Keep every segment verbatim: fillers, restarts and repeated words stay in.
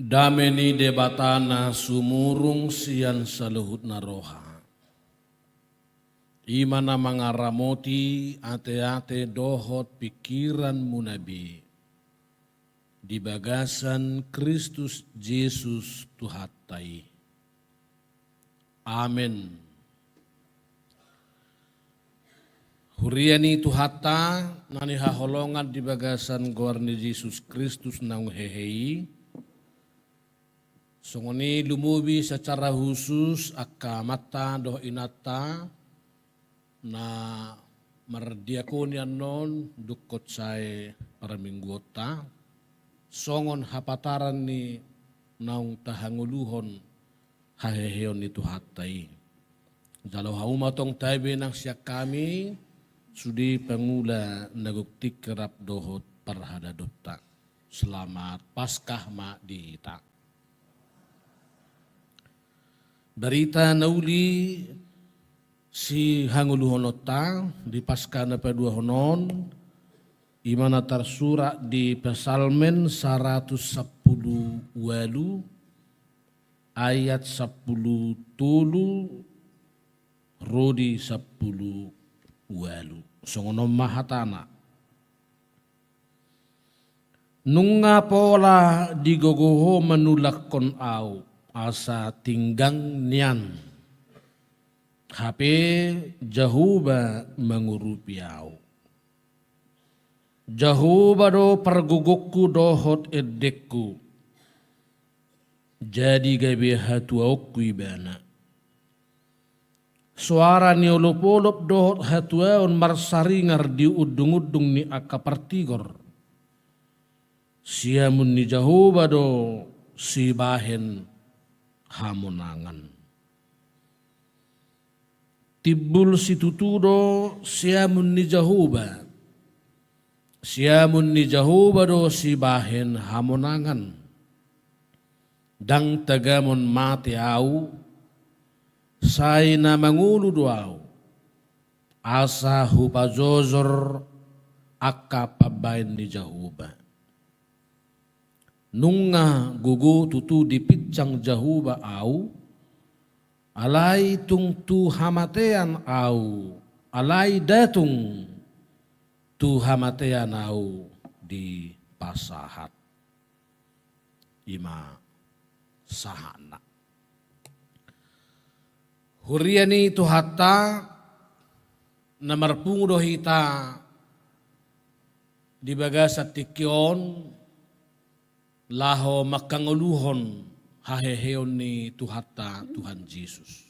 Dame ni Debata na sumurung sian saluhutna roha, i ma na mangaramoti ateate dohot pingkiranmuna be di bagasan Kristus Jesus Tuhanta i. Amen. Huria ni Tuhanta na hinaholongan di bagasan goar ni Jesus Kristus naung hehe i, songon i lumobi secara khusus angka amanta dohot inanta na mardiakoni annon dungkon sae parmingguonta, songon hapataran ni naung tahangoluhon haheheon ni Tuhanta i. Jalo hamu ma tong tabe nang sian hami sude pangula na gok tingki rap dohot parhadadonta. Selamat Paskah ma di hita. Barita na uli sihangoluhononta di Paskah na paduahon on, i ma na tarsurat di Psalmen saratus sampulu ualu, ayat sampulu tolu ro di sampulu ualu. Songon on ma hatana. Nunga pola digogo ho manulakkon ahu, asa tinggang nian. Hape Jahowa mangurupi ahu. Jahowa do pargogongku dohot endengku. Jadi gabe hatuaonku Ibana. Soara ni olopolop dohot hatuaon marsaringar di undungundung ni angka partigor. Siamun ni Jahowa do sibahen hamonangan. Timbul situtu do siamun ni Jahowa. Siamun ni Jahowa do sibahen hamonangan. Ndang tagamon mate ahu, sai na mangolu do ahu, asa hupajojor angka pambaen ni Jahowa. Nunga gogo tutu dipinsang Jahowa ahu, alai tung tu hamatean ahu, alai nda tung tu hamatean ahu dipasahat. I ma sahatna. Huria ni Tuhanta, na marpungu do hita di bagasan tingki on laho manghangoluhon haheheon ni Tuhanta Tuhan Jesus.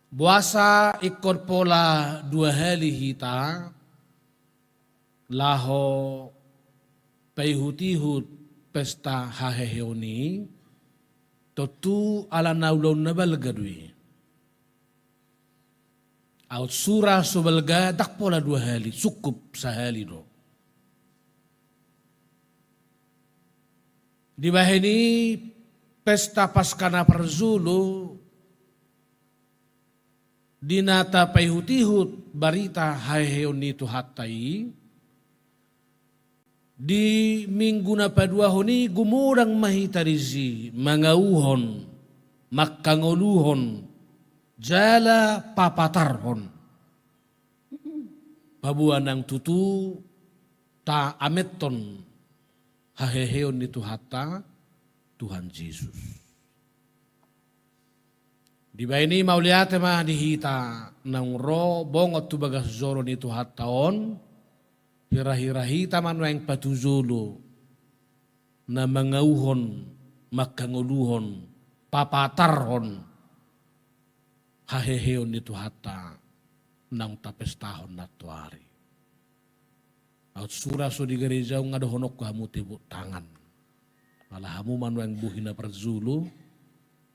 Boasa ingkon pola dua hali hita laho paihutihut pesta haheheon i? Tontu ala na ulaon na balga do i. Aut sura so balga ndang pola dua hali, sungkup sahali do. Dibahen i pesta Paskah na parjolo, di na tapaihutihut barita haheheon ni Tuhanta i, di minggu na paduahon i gumodang ma hita disi mangauhon, manghangoluhon, jala papatarhon. Paboa nang tutu taamethon haheheon ni Tuhanta, Tuhan Jesus. Dibahen i mauliate ma di hita naung ro bongot tu bagas joro ni Tuhanta on, hirahira hita ma nuaeng patujolo na mangauhon, manghangoluhon, papatarhon haheheon ni Tuhanta naung tapestahon nantoari. Aut sura so di gareja, nga dohononku hamu tepuk tangan. Ala hamu ma nuaeng bohi na parjolo,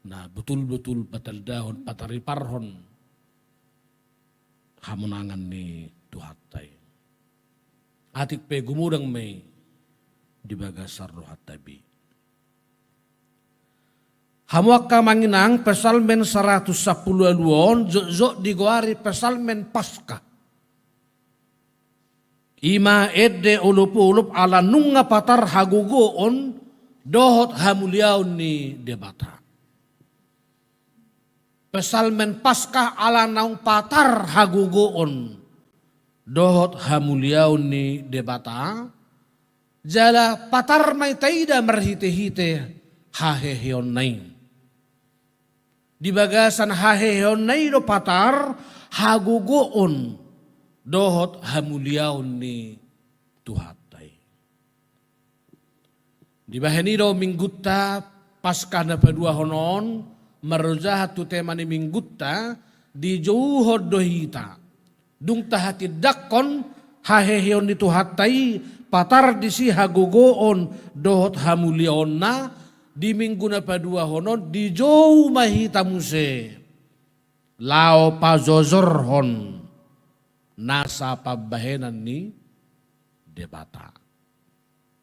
na botul-botul patandahon, patariparhon hamonangan ni Tuhanta i. Atik pe gumodang ma i di bagasan rohanta be. Hamu angka amang inang, Psalmen saratus sampulu ualu on jotjot digoari Psalmen Paskah. I ma ende olopolop ala nunga patar hagogoon dohot hamuliaon ni Debata. Psalmen Paskah ala naung patar hagogoon dohot hamuliaon ni Debata, jala patar ma i taida marhitehite haheheonna i. Di bagasan haheheonna i do patar hagogoon dohot hamuliaon ni Tuhanta i. Dibahen i do minggunta Paskah na paduahon on, marrojahan tu tema ni minggunta, dijouhon do hita. Dung tahatindangkon haheheon ni Tuhanta i, patar disi hagogoon dohot hamuliaonna, di minggu na paduahon on dijou ma hita muse laho pajojorhon nasa pambahenan ni Debata.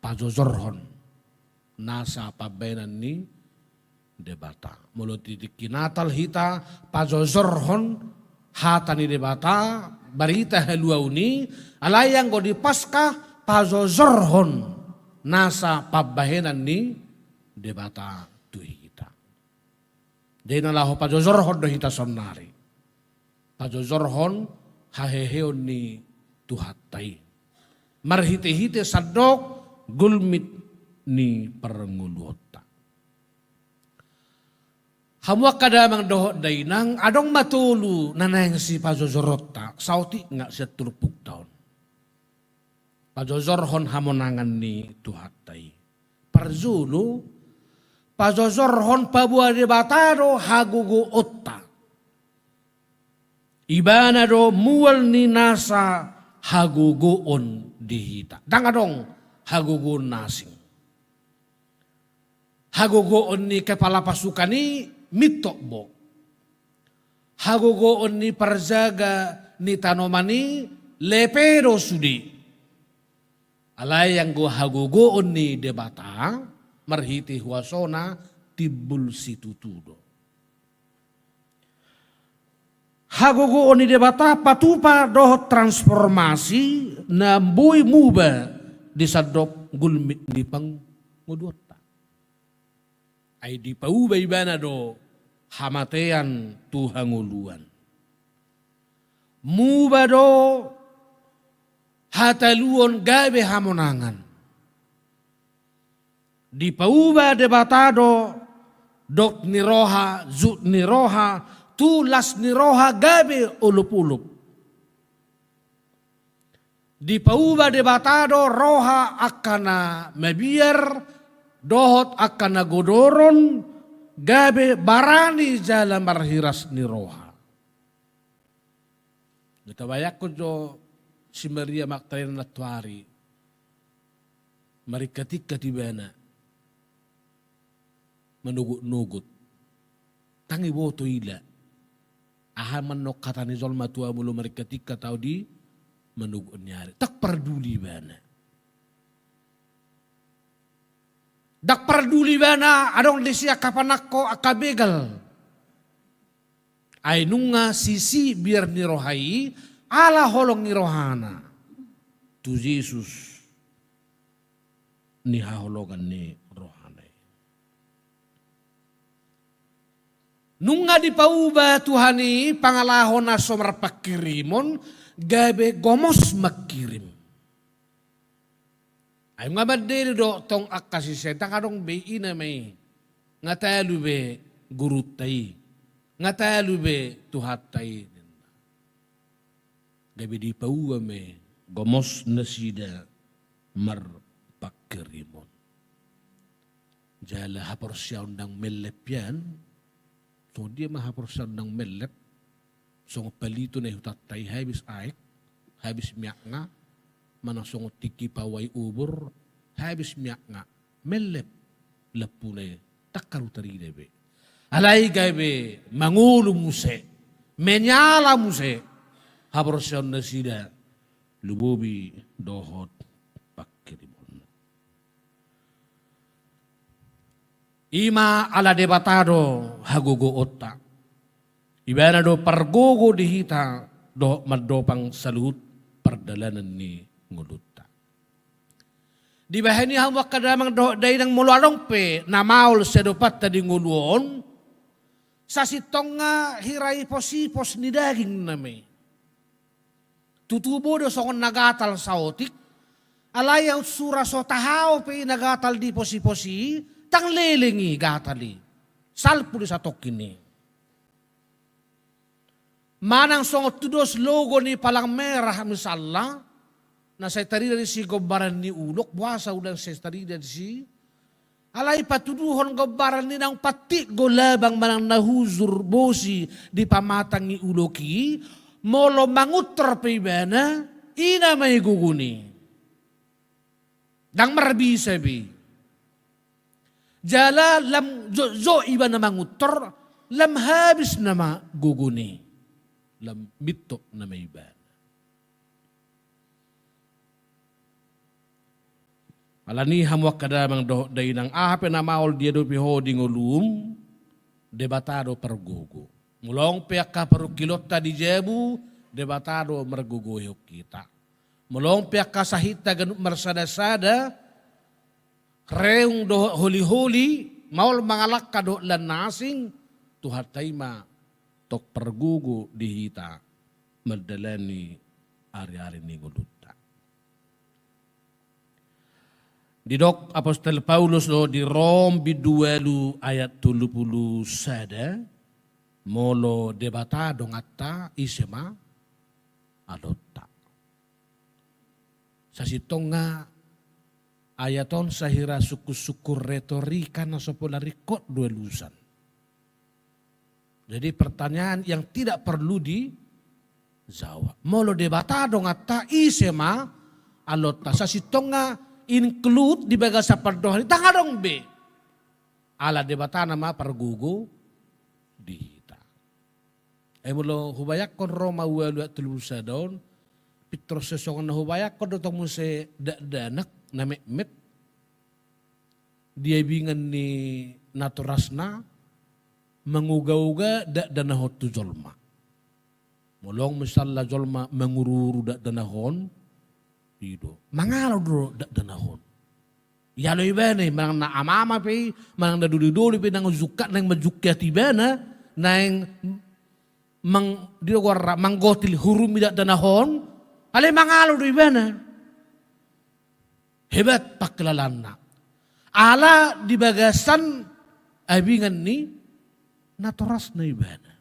Pajojorhon nasa pambahenan ni Debata. Molo di tingki Natal hita pajojorhon hata ni Debata, barita haluaon i, alai anggo di Paskah pajojorhon nasa pambahenan ni Debata tu hita. Jadi na laho pajojorhon do hita saonnari. Pajojorhon haheheon ni Tuhanta i marhitehite sandok gulmit ni parngoluonta. Hamu angka damang dohot dainang, adong ma tolu na naeng sipajojoronta saotik nga sian turpukta on. Pajojorhon hamonangan ni Tuhanta i. Parjolo, pajojorhon paboa Debata do hagogoonta. Ibana do mual ni nasa hagogoon di hita. Ndang adong hagogoon na asing. Hagogoon ni kepala pasukan i mintok bo. Hagogoon ni parjaga ni tanoman i lepe do sude. Alai anggo hagogoon ni Debata marhite huasona timbul situtu do. Hagogoon ni Debata patupa dohot transformasi na boi muba di sandok gulmit ni pangoluonta. Ai dipauba ibana do hamatean tu hangoluan. Muba do hataluon gabe hamonangan. Dipauba Debata do dok ni roha, jut ni roha, tu las ni roha gabe olopolop. Dipauba Debata do roha angka na mabiar dohot angka na godoron gabe barani jala marhiras ni roha. Tabayangkon jo si Maria Magdalena nantoari, maringkatingkat ibana, manogot-nogot. Ndang iboto ila. Aha manang hata ni jolma tu ahu molo maringkatingkat ahu di manogot ni ari. Ndang parduli ibana. Ndang parduli ibana adong disi angka panangko, angka begal. Ai nunga sisi biar ni roha i ala holong ni rohana tu Jesus ni haholongan ni rohana i. Nunga dipauba Tuhan i pangalaho na so marpangkirimon gabe gomos mangkirim. Ai nga mandele do tong angka sisean, ndang adong be, i nama i. Nga talu be gurunta i. Nga talu be Tuhanta i. Gabe dipauba ma i gomos nasida marpangkirimon. Jala haporseaon ndang mellep ian. Songon dia ma haporseaon ndang mellep? Songon palito na i hutanta i, habis aek, habis miakna, manang songon tingki pauai ubur, habis miakna, mellep lampuna i, ndang haru tarida be. Alai gabe mangolu muse, menyala muse haporseaon nasida, lumobi dohot pangkirimonna. I ma ala Debata do hagogoonta. Ibana do pargogo di hita dohot mandopang saluhut pardalanan ni ngolunta. Dibahen i hamu angka damang dohot dainang, molo adong pe na maol siadopanta di ngolu on, sasintongna hira ipos-ipos ni daging nama i. Tutu boi do songon na gatal saotik, alai aut sura so tahaol pe i na gatal diipos-ipos i, ndang leleng i gatal i. Salpu do satongkin i. Manang songon tudos logo ni palang merah misalna, na sai tarida disi gombaran ni ulok, boasa undang sai tarida disi? Alai patuduhon gombaran ni naung pantik do labang manang na hujur bosi di pamatangi ulok i, molo manguntor pe ibana, i nama i gogona i. Ndang marbisa be. Jala lam jotjot ibana manguntor, lam habis nama gogona i. Lam mintor nama ibana. Alani i hamu angka damang dohot dainang, aha pe na maol diadopi ho di ngolum, Debata do pargogo. Molo adong pe angka parungkilonta di jabu, Debata do margogoihon hita. Molo adong pe angka sahitta ganup marsada-sada, reung dohot holi-holi, maol mangalangka dohot lan na asing, Tuhanta i ma tong pargogo di hita mandalani ari-ari ni ngolunta. Didok apostel Paulus do di Rom bindu ualu ayat tolu pulu sada, molo Debata donganta, ise ma alonta. Sasintongna ayat on sahira sungkun-sungkun retorika na so pola ringkot do alusan. Jadi pertanyaan yang tidak perlu dijawab. Molo Debata donganta, ise ma alonta? Sasintongna include di bagasan pandohan i ndang adong be. Ala Debata nama pargogo di hita. Ai molo hubayangkon Roma ualu ayat tolu pulu sada on, pintor sai songon na hubayangkon do tong muse dakdanak na metmet, diabingan ni natorasna manguga-uga dakdanahon tu jolma. Molo adong misalna jolma manguru-uru dakdanahon, i do mangalo do dakdanahon. Ialo ibana i, manang na ama-ama pe i, manang na doli-doli pe, naung jungkat, naung manjungkat ibana, naung mang-, di do goarna, manggotil hurumi dakdanahon, alai mangalo do ibana. Hebat pangkilalaanna. Ala di bagasan abingan ni natorasna ibana.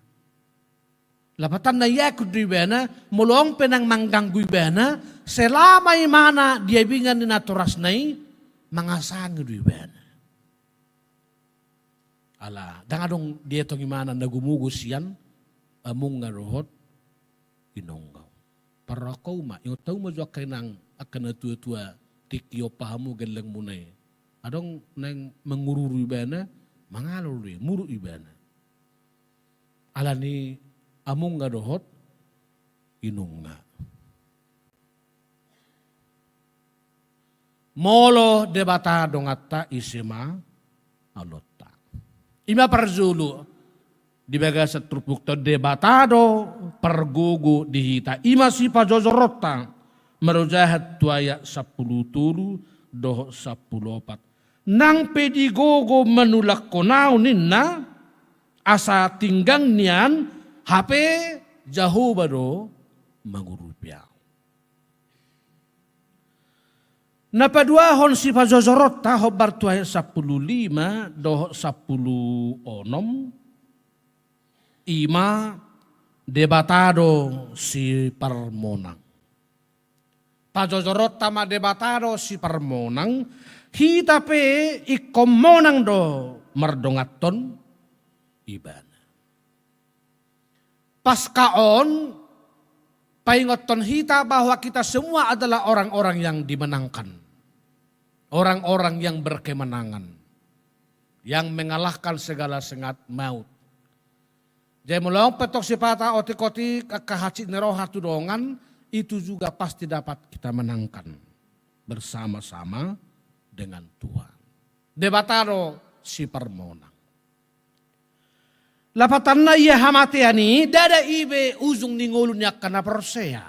Lapatanna iakui do ibana, molo adong pe naung mangganggu ibana, selama imana diabingan ni natorasna i, mangasangi do ibana. Ala ndang adong dietong imana na gumogo sian amongna dohot inongna. Parrohahon ma, ingot hamu ma jo angka inang, angka natua-tua, tingki on pahamu gellengmuna i. Adong naung manguru-uru ibana, mangalo do i, muruk ibana. Alani amongna dohot inongna. Molo Debata donganta, ise ma alonta? I ma parjolo di bagasan turpukta on, Debata do pargogo di hita. I ma sipajojoronta, marojahan tu ayat sampulu tolu dohot sampulu opat. Nang pe digogo manulakhon ahu ninna, asa tinggang nian, hape Jahowa do mangurupi ahu. Na paduahon sipajojoronta, hombar tu ayat sampulu lima dohot sampulu onom, i ma Debata do siparmonang. Pajojoronta ma Debata do siparmonang, hita pe ingkon monang do mardonganhon Ibana. Paska on paingothon hita bahwa kita semua adalah orang-orang yang dimenangkan, orang-orang yang berkemenangan, yang mengalahkan segala sengat maut. Jadi molo adong pe tong sipata otik-otik angka hansit ni roha tu dongan, itu juga pasti dapat kita menangkan bersama-sama dengan Tuhan. Debata do siparmonang. Lapatanna, ia hamatean i ndada i be ujung ni ngolu ni angka na porsea.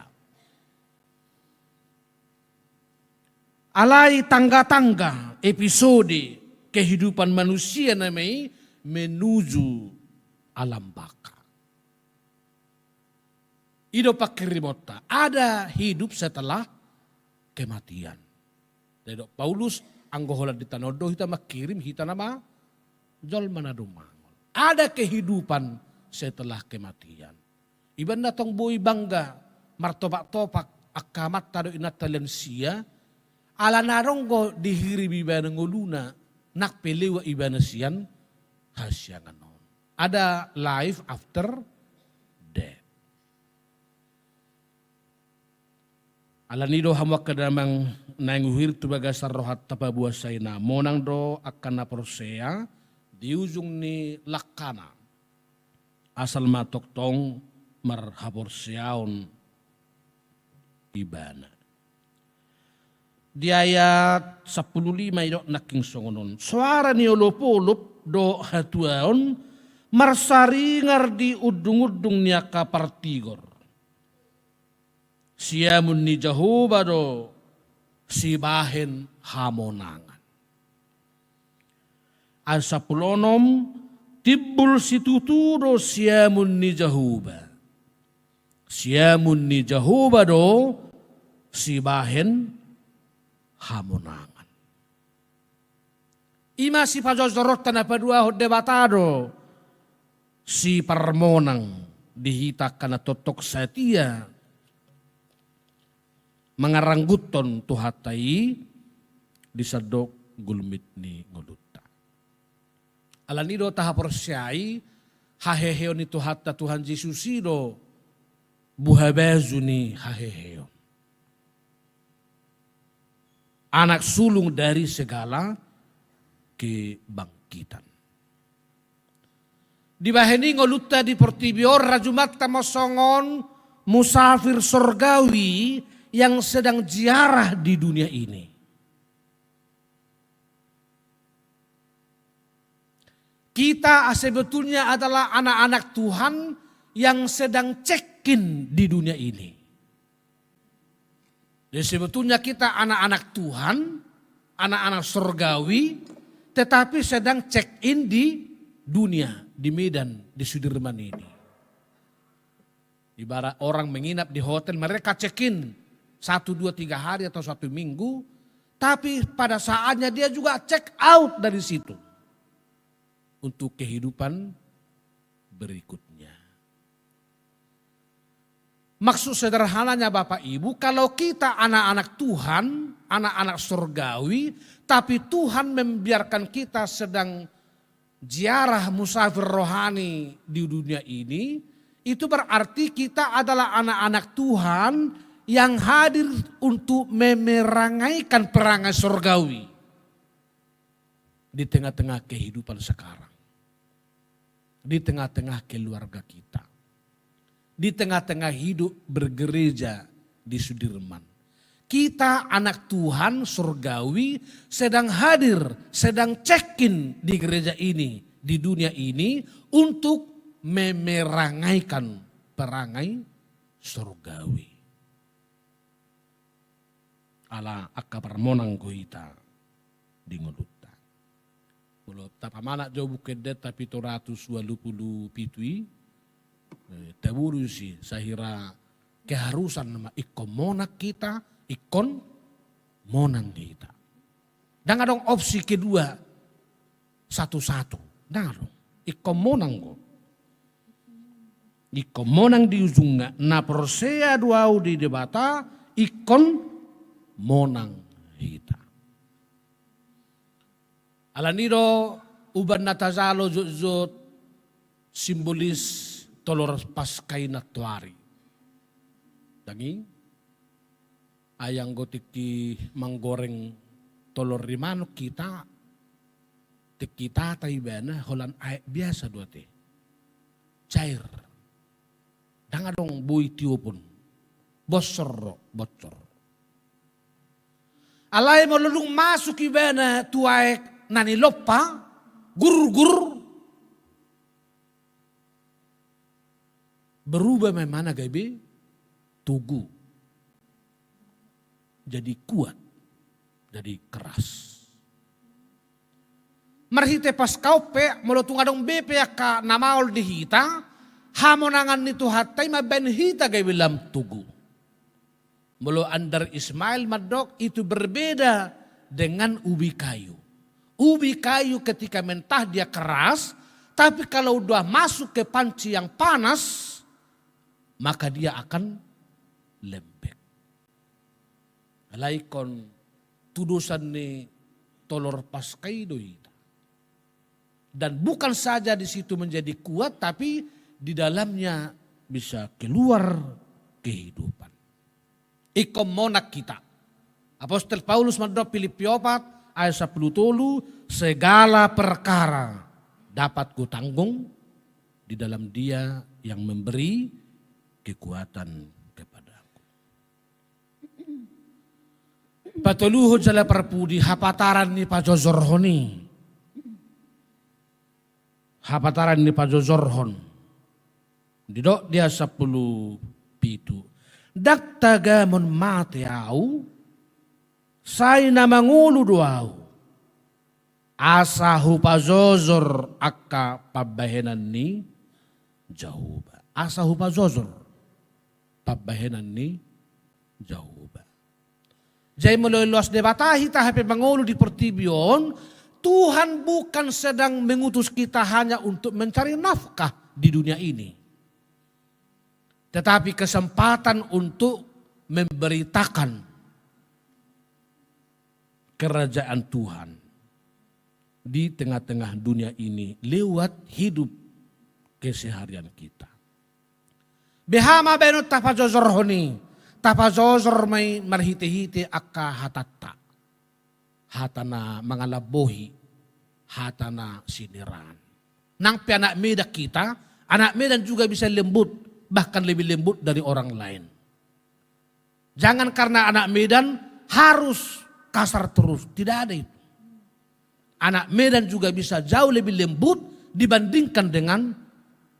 Alai tangga-tangga episode kehidupan manusia nama i menuju alam baka. I do pangkirimanta, ada hidup setelah kematian. Didok Paulus, anggo holan di tano on do hita mangkirim, hita nama jolma na dumangol. Ada kehidupan setelah kematian. Iba na tong boi bangga martopak-topak angka amanta dohot inanta lansia, ala na adong do dihirim ibana ngoluna, nang pe lewa ibana sian hasiangan on. Ada life after death. Alani do hamu angka damang naeng huhilala tu bagasan rohanta paboa sai na monang do angka na porsea di ujung ni langkana. Asal ma tongtong marhaporseaon ibana. Di ayat sampulu lima didok nangkin songon on: Soara ni olopolop dohot hatuaon marsaringar di undungundung ni angka partigor. Siamun ni Jahowa do sibahen hamonangan. Ayat sampulu onom: Timbul situtu do siamun ni Jahowa. Siamun ni Jahowa do sibahen hamonangan. I ma sipajorjoronta na paduahon: Debata do siparmonang di hita angka na tongtong satia mangarangguthon Tuhanta i di sandok gulmit ni ngolunta. Alani do tahaporseai haheheon ni Tuhanta Tuhan Jesus i do buhabaju ni haheheon. Anak sulung dari segala kebangkitan. Dibahen i ngolunta di portibi on, rajumanta ma songon musafir sorgawi yang sedang ziarah di dunia ini. Kita sebetulnya adalah anak-anak Tuhan yang sedang check-in di dunia ini. Jadi sebetulnya kita anak-anak Tuhan, anak-anak sorgawi, tetapi sedang check-in di dunia, di Medan, di Sudirman ini. Ibarat orang menginap di hotel, mereka check-in satu, dua, tiga hari atau satu minggu, tapi pada saatnya dia juga check out dari situ untuk kehidupan berikutnya. Maksud sederhananya, Bapak Ibu, kalau kita anak-anak Tuhan, anak-anak sorgawi, tapi Tuhan membiarkan kita sedang ziarah, musafir rohani di dunia ini, itu berarti kita adalah anak-anak Tuhan yang hadir untuk memerangaikan perangai sorgawi di tengah-tengah kehidupan sekarang, di tengah-tengah keluarga kita, di tengah-tengah hidup bergereja di Sudirman. Kita anak Tuhan sorgawi sedang hadir, sedang check-in di gereja ini, di dunia ini, untuk memerangaikan perangai sorgawi. Ala angka parmonang do hita di ngolunta. Molo tapamanat jo Buku Ende ta pitu ratus ualu pulu pitu i, eh, taboru disi, sahira keharusan nama ingkon monang hita, ingkon monang hita. Ndang adong opsi kedua, satu-satu. Ndang adong. Ingkon monang do. Ingkon monang di ujungna, na porsea do ahu di Debata, ingkon monang hita. Alani do umbahen na tajalo jotjot simbolis tolor Paska i nantoari. Dang i? Ai anggo tingki manggoreng tolor ni manuk hita, tingki tata ibana holan aek biasa do ate. Cair. Ndang adong boi tiopon. Bosor do, bosor. Alai molo dung masuk ibana tu aek na nilompa, gurgur, berubah ma ibana gabe togu. Jadi kuat. jadi keras. Marhite Paska on pe, molo tung adong be pe angka na maol di hita, hamonangan ni Tuhanta i mambahen hita gabe lam togu. Molo Andar Ismail mandok, itu berbeda dengan ubi kayu. Ubi kayu ketika mentah dia keras, tapi kalau udah masuk ke panci yang panas, maka dia akan lembek. Alai ingkon tudosan ni tolor Paska i do hita. Dan bukan saja di situ menjadi kuat, tapi di dalamnya bisa keluar kehidupan. Ingkon monang hita. Apostel Paulus mandok Filipi opat ayat sampulu tolu, segala perkara dapat kutanggung di dalam Dia yang memberi kekuatan kepadaku. Patoluhon jala parpudi, hapataran ni pajojorhon i. Hapataran ni pajojorhon. Didok di ayat sampulu pitu. Ndang tagamon mate ahu, sai na mangolu do ahu. Asa hupajojor angka pambahenan ni Jahowa. Asa hupajojor pambahenan ni Jahowa. Jadi molo iloas Debata hita hape mangolu di portibi on, Tuhan bukan sedang mengutus kita hanya untuk mencari nafkah di dunia ini, tetapi kesempatan untuk memberitakan kerajaan Tuhan di tengah-tengah dunia ini lewat hidup keseharian kita. Beha ma baenon tapajojorhon i, tapajojor ma i marhite-hite angka hatanta. Hata na mangalambohi, hata na siniraan. Nang pe anak Medan kita, anak Medan juga bisa lembut, bahkan lebih lembut dari orang lain. Jangan karena anak Medan harus kasar terus. Tidak ada itu. Anak Medan juga bisa jauh lebih lembut dibandingkan dengan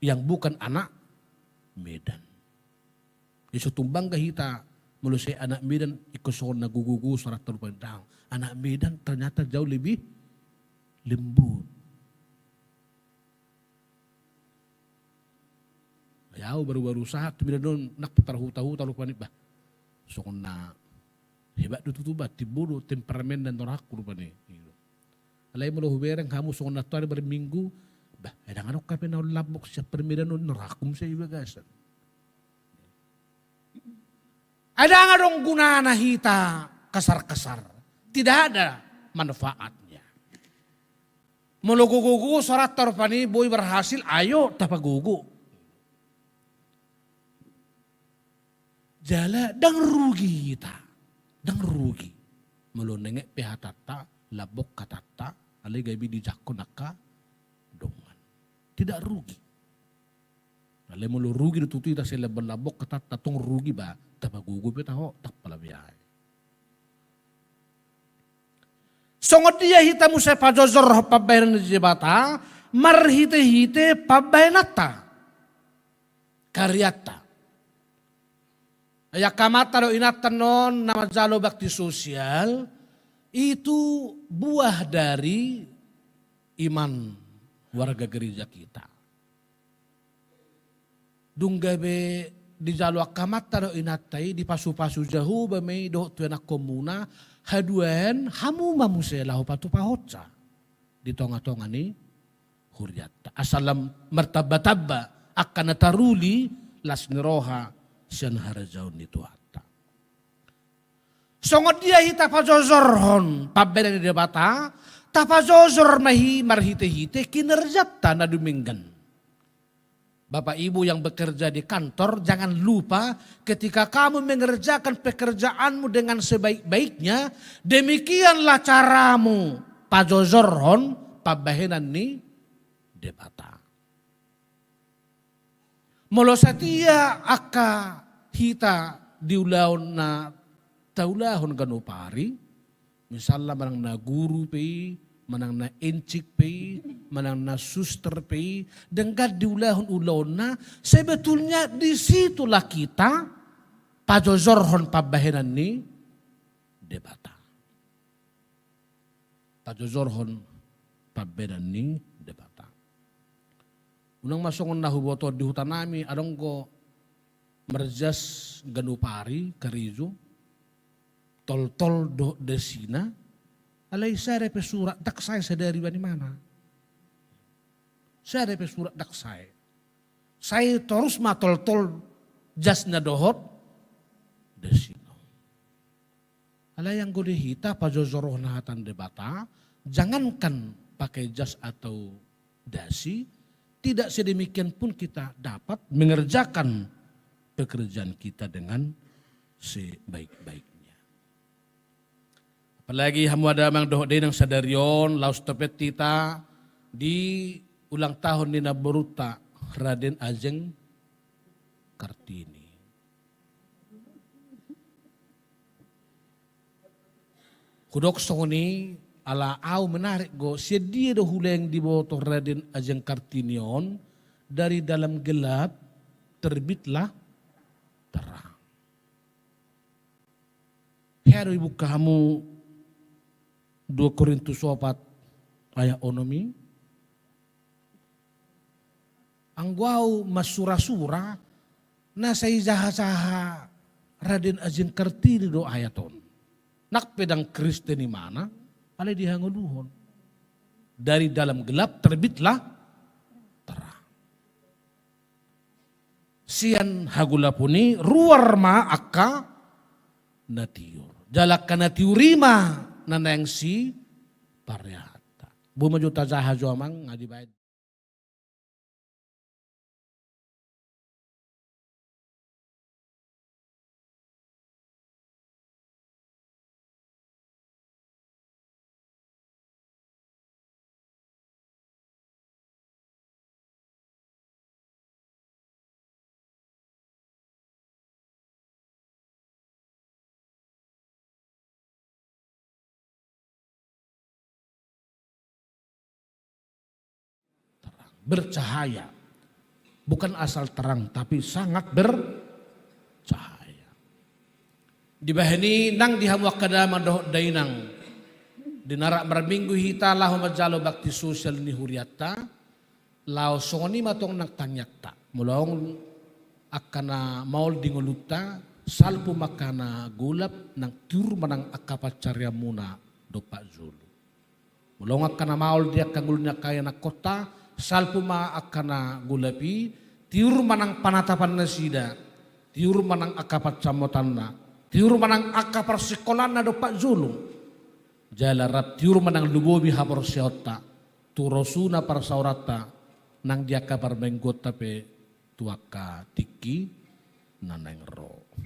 yang bukan anak Medan. Jadi so tung bangga hita molo sai anak Medan ingkon songon na gogo-gogo so rap tarupa ni daong. Anak Medan ternyata jauh lebih lembut. Ya, au baru-baru sahat tu Medan on, nang pe tarhuta-huta rupani, bah. Songon na hebat do tutu bah, timbo do temperamen dan norakku rupani. Alai molo hubereng hamu songon na tu ari berminggu, bah, ai ndang adong hape na lambok sian parmedan on, norakku muse i bagasan. Ai ndang adong gunana hita kasar-kasar. Tidak ada manfaatnya. Molo gogo-gogo so rap tarupa ni boi berhasil, ayo tapagogo. Jala ndang rugi hita. Ndang rugi. Molo nenget pe hatanta, lambok hatanta, alai gabe dijangkon angka dongan. Tidak rugi. Alai molo rugi do tutu hita sai lambok-lambok hatanta, tong rugi bah, tapagogo pe taho, tampala be ai. Songon dia hita muse pajojorhon pambahenan ni Debata, marhite-hite pambahenanta, karyanta. Ai angka amanta dohot inanta on na manjalo bakti sosial, itu buah dari iman warga gereja kita. Dung gabe dijalo angka amanta dohot inanta i, dipasu-pasu Jahowa ma i dohot tu ianakkonmuna, haduan hamu ma muse laho patupahonsa di tonga-tonga ni hurianta. Asa lam martamba-tamba angka na taruli las ni roha sian harajaon ni Tuhanta. Songon dia hita pajojorhon pambahenan ni Debata, tapajojor ma i marhite-hite kinerjanta na dumenggan. Bapak Ibu yang bekerja di kantor, jangan lupa ketika kamu mengerjakan pekerjaanmu dengan sebaik-baiknya, demikianlah caramu pajojorhon pambahenan ni Debata. Molo satia angka hita di ulaon na taulahon ganup ari, misalna manang na guru pe i, manang na encik pe i, manang na suster pe i, denggan diulahon ulaonna, sebetulnya di situlah kita pajojorhon pambahenan ni Debata. tajojorhon pambahenan ni Debata. Unang ma songon na huboto di hutanami, adong do marjas ganup ari karejo, toltol dohot dasina, alai sada pe surat ndang sae sadari bani imana. Sada pe surat ndang sae. Sai torus ma toltol jasna dohot dasina. Alai anggo di hita pajojorhon hata ni Debata, jangankan pakai jas atau dasi, tidak sedemikian pun kita dapat mengerjakan pekerjaan kita dengan sebaik-baiknya. Apalagi hamu damang dohot dainang, sadari on laos topet hita di ulang tahun ni namborunta Raden Ajeng Kartini. Hudok songon i, ala au menarik do, sian dia do hulehon diboto Raden Ajeng Kartini on, dari dalam gelap terbitlah terang. Hea do ibuka hamu dua Korintus opat ayat onom i. Anggo au mansura-sura, na sai jaha-jaha Raden Ajeng Kartini do ayat on. Nang pe ndang Kristen imana, alai dihangoluhon. Dari dalam gelap terbitlah terang. Sian hagolapon i ruar ma angka na tiur. Jala angka na tiur i ma na naeng sipareanta. Boi ma jo tajaha jo amang, nga dibaen. Terang, bercahaya, bukan asal terang, tapi sangat bercahaya. Dibahen i nang di hamu angka damang dohot dainang, di na rap marminggu hita laho manjalo bakti sosial ni hurianta, laos songon i ma tong nang tangiangta. Molo adong angka na maol di ngolunta, salpu ma angka na golap, nang tiur ma nang angka pansarianmuna dompak jolo. Molo adong angka na maol di angka ngolu ni angka ianakhonta, salpu ma angka na golap i, tiur ma nang panatapan nasida, tiur ma nang angka pansamotanna, tiur ma nang angka parsikolaanna dompak jolo. Jala rap tiur ma nang lumobi haporseaonta, tu rosuna parsaoranta, nang di angka parmingguonta pe tu angka tingki na naeng ro.